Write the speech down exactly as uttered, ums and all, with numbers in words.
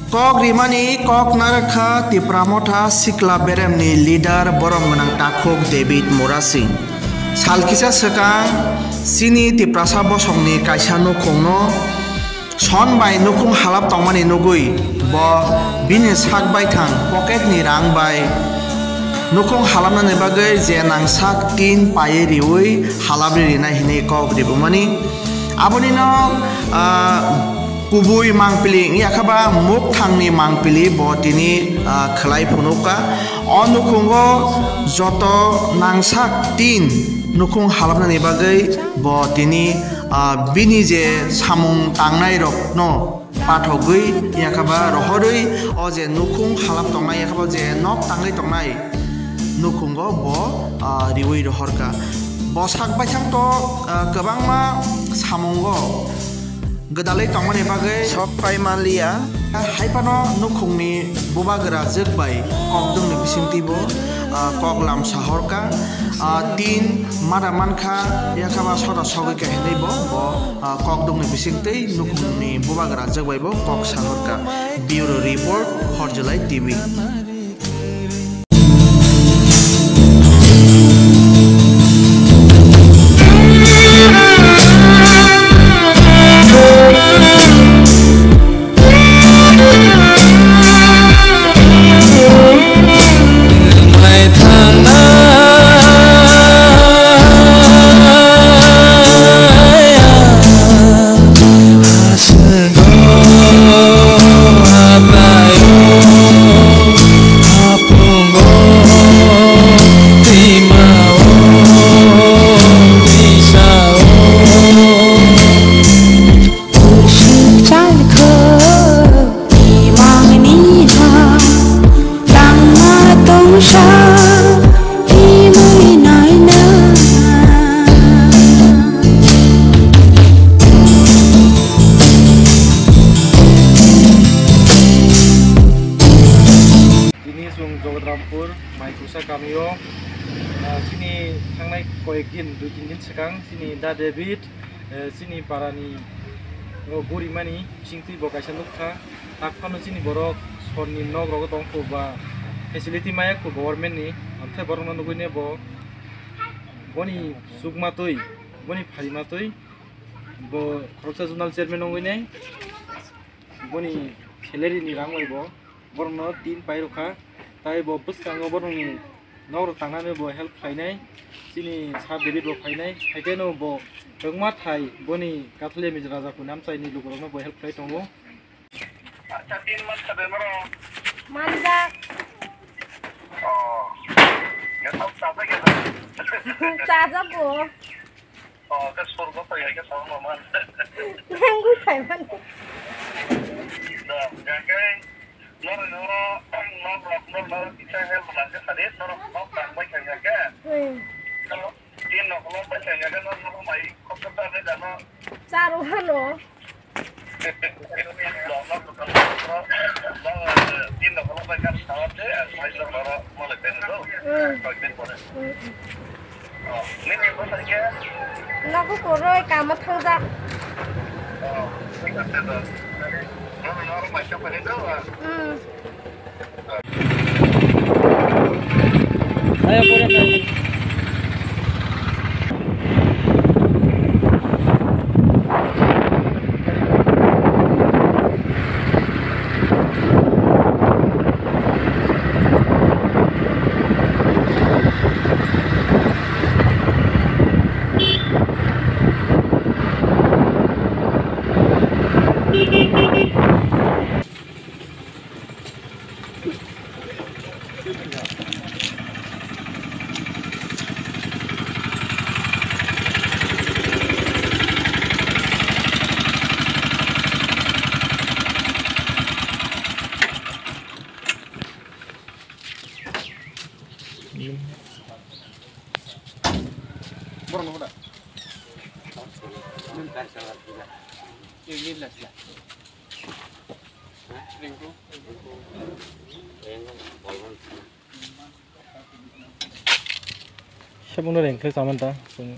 Kok rimani kok narwkha Tipra Motha sikla beremni leader borom gwnang takhuk David Murasing. Sal kisa swkang chini Tiprasa bosongni kaisa nukhungno son bai nukhung halap tongmani nugwi bo bini sak baithang pocketni rang bai nukhung halapnani bagwi je nangsak tin paiwi riwi halapri rinai hinwi kok ribumani. Abonino, ah, kubui mangpili wngya kha ba mukthangni mangpili bo tini, ah, khwlai phunukha. O nukhungo joto nangsak tin nukhung halapnani bagwi bo tini, ah, bini je samung tangnairokno pathogwi wngya kha ba rohorwi o je nukhung halap tongnai wngya kha ba je nok tangwi tongnai nukhungo bo, ah, riwi rohorkha. Bo sak baithang to, ah, kwbangma samungo gwdalwi tongmani bagwi sok pai manliya. Hai phano nukhungni bubagra jwk bai kokdwngni bisingtwi bo, ah, kok lam sahorkha. Ah, tin mada mankha, yakha ba sota sogwi kha hinwi bo, bo, ah, kokdwngni bisingtwi nukhungni bubagra jwk bai bo kok sahorkha. Bureau Report, Horjolai T V. Langma tongsa himwi naina. Tini chwng Jagatarampur Maikusa kamio, ah, chini thangnai koyek din, dui tin din swkang chini Da David, eh, chini parani o gorimani bisingtwi bo kaisa nukha. Tak phano chini borok sorni nok rogo tongkho ba facility maya kho government ni, amthai borokno nugwi ne bo boni chukmatwi, boni pharimatwi bo khoroksa zonal chairman wngwi nai boni salary ni rang bai bo borokno tin pai rwkha. Tai bo bwskango borokni nok rok tangnani bo help khlainai, chini sir David bo phainai, haikhe no bo kwbangma thai boni Katholia Mizo Raja Khuni amchaini lukurokno bo help khlai tongo. Acha, tin man kha de moro? Manjak. Oh. Ya, tau chajak ya. Chajago. Oh, ke sorgo pai ya, ke sorgo man. Nangwi pai man. Da, ya ke, nor, nor, nor, nor, nor, nor, kisa help man ke sari, nor, nor, tang bai kha ya ke. Hmm. Nor, tin nok, nor, bai kha ya ke, nor, nor, mai, kok, kok, bai da, nor. Charo hano. Nogo koroi kamo thangjak. Hmm. Sabungno rengkhlai chamani ta chwng.